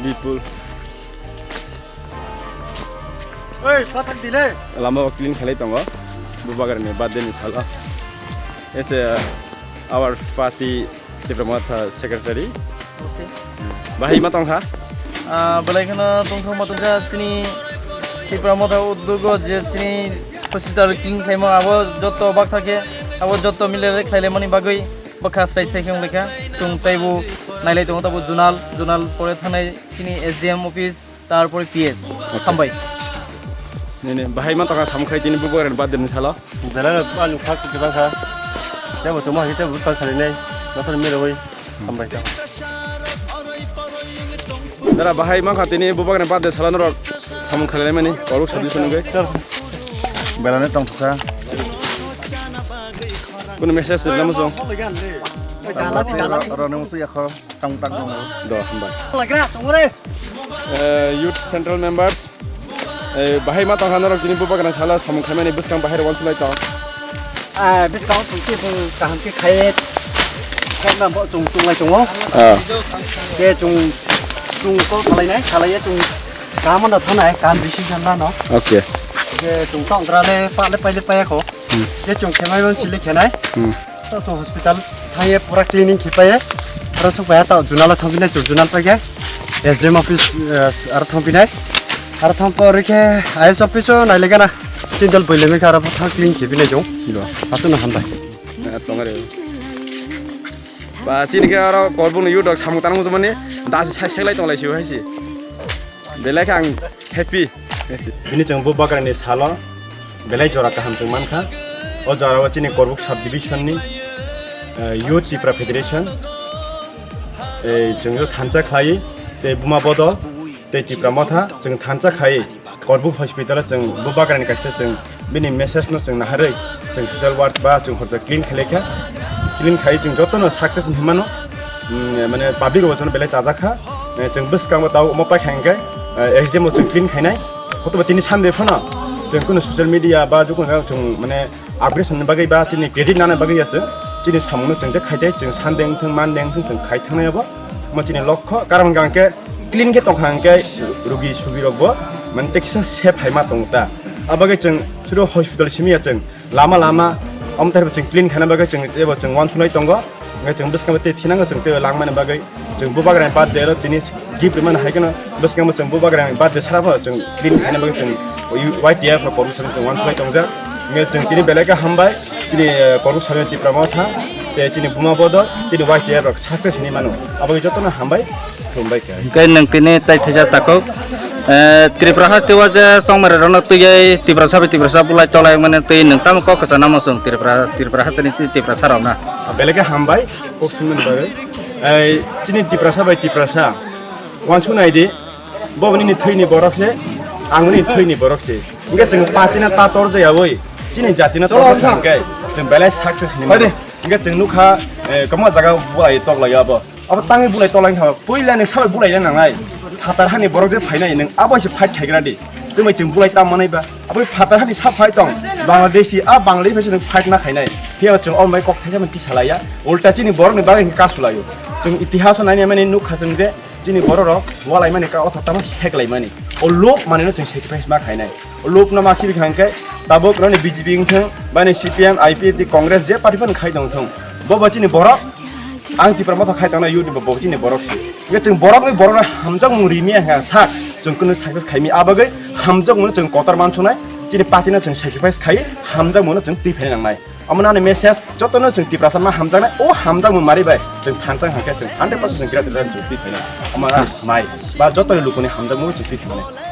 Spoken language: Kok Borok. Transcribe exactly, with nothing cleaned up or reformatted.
Bipul. Oi, pathak dile. Lama o clean khalai tongo. Bubagrani birthday ni salo. Ese, uh, our party Tipra Motha secretary. Bahai ma tongkha? Ah, belai kheno tongthok ma tongkha chini Tipra Motha uddogo je chini hospital clean khlaimo abo jotto baksa khe abo jotto mile khlai laimani bagwi bwkha srai srai khe wnglaikha. Chwng teibo nailai tongo tabo junal, junal pore thangnai chini S D M office. Tarpore P S. Okay. Hambai. Nini bahai ma tongkha samung khai tini bubagrani birthday ni salo. Belai ani khak kwbang kha. Tebo chuma hai tebo sa khali nai. Nathar mero oi. Hambai ta. Dara bahai ma kha tini bubagrani birthday salo norok samung khai laimani. Koruk sabi sunugwi. Belai tongkha. Kuno message sirna muso. Jaladi, jaladi. Rano muso yakho. Tang tang tang. Do, hambai. Lagra, tongore. Eh, youth central members. Eh, bahai ma tongkha norok tini bubagrani salo samung khaimani bwskang bahai rok uansuk lai tong. Ah, bwskang tong ki bung kaham ki khaye. Khaina bo chung chung lai tongo. Ah. Ke chung chung to salai nai, salai ya chung kaham no thanai, kaham decision la no. Okay. Ke chung tong gra le pa le pai le pai ko. Hmm. Ke chung khaimai man sile khenai. Hmm. To, to hospital thangye pura cleaning khipaye. Aro sokpaya to junala thangpinai to junal paikhe. S D M office, eh, aro thangpinai. Aro thangpa rikhe I S office o nailegana. Sindal boilemi kha aro thang clean khipinai jong. Aswkno hambai. Eh, tongare. Ba chini khe aro korbung ni yudok samung tanang mujumani. Dasi sai seklai tonglai siu haisi. Belai khe ang happy. Bini chwng bubagrani salo belai jora kaham chwng mankha. O jorao chini Korbuk sub division ni, eh, Youth Tipra Federation, eh, chwng thansa khlai tei Buma Bodol tei Tipra Motha chwng thansa khlai Korbuk hospital o chwng bubagrani kaisa chwng bini message no chwng naharwi chwng social work ba chwng horja clean khlai kha. Clean khai chwng jotono success hinmano, mm, mane public bo jotono belai chajak kha. Eh, chwng bwskango tao omo paikha hwnkhe, eh, S D M o chwng clean khainai. Kotoba tini Sunday phano chwng kuno social media ba jokono chwng mane upgrade ni bagwi ba chini credit nana bagwi ya chwng chini samungno chwng je khaitai chwng Sunday wngthung Monday wngthung chwng khai thangnai abo. Omo chini lokho karon hwnkhe clean khe tongkha hwnkhe rugi sugi rokbo mane tekisa safe hai ma tongo ta. Abagwi chwng suro hospital simi ya chwng lama lama, omo taibo chwng clean khaina bagwi chwng teibo chwng uansuknai tongo. Hwnkhe chwng bwskango tei thinango chwng teibo langmani bagwi chwng bubagrani birthday ro tini gift rwmani hai kheno bwskango chwng bubagrani birthday sara phano chwng clean khaina bagwi chwng Y T F rok kormo songwi chwng uansuknai tongjak. Hwnkhe chwng tini belai khe hambai, chini, eh, Korbuk Sabha Tipra Motha tei chini Buma Bodol, chini Y T F rok success hinwi mano. Aboni jotono hambai. Khulumbai khe. Hingke nwng tini tai thaisa takhuk, eh, Tripura haste o je chongmani rokno twi Tiprasa bai Tiprasa bulai tolai mane twi nwng tamo kok kwchana mo chwng Tripura, Tripura haste ni Tiprasa rokna. Belai khe hambai kok swngmani bagwi. Ei, chini Tiprasa bai Tiprasa uansuk nai di, bo nini thwini borok se, ang nini thwini borok se. Hingke chwng party no ta tor jaya oi, chini jati no tor jaya hingke chwng belai success hinwi mano. Hingke chwng nukha, eh, kwbangma jaga bulai tok lai abo. Abo tangwi bulai tolai kha, puila ni sabai bulai nangnai. Phatar hani borok je phainai, nwng abo se fight khaigra di. Chumai chwng bulai tam manai ba. Abo phatar hani sa phai tong. Bangladeshi, a Bangladeshi phai se nwng fight na khainai. Phiya chwng o mai kok thaisa man kisa laiya. Ulta chini borok ni bagwi ka sulaio. Chwng itihas o nainai mani nukha chwng je chini borok rok walai mani ka otha tamo sek lai mani. O lok mani no chwng sacrifice ma khainai. Lubno ma khibi kha hwnkhe tabuk noni B J P wngthung, bani C P M, I P F T, Congress je party phano khai tongthung. Bo bo chini borok, ang Tipra Motha khai tongnai youth bo bo chini borok se. Hwnkhe chwng borokni borokno hamjakmung rimiya hwnkhe sak chwng kunu success khaimi. Abagwi hamjakmungno chwng kotor mansuknai, chini party no chwng sacrifice khai hamjakmungno chwng twi phaina nangnai. Omo nani message jotono chwng Tiprasa ma hamjaknai, o hamjakmung mari bai chwng thansa hwnkhe chwng hundred percent chwng gira gira chwng twi phainai. Omo nani smai ba jotoni lukuni hamjakmung chwng twi phainai.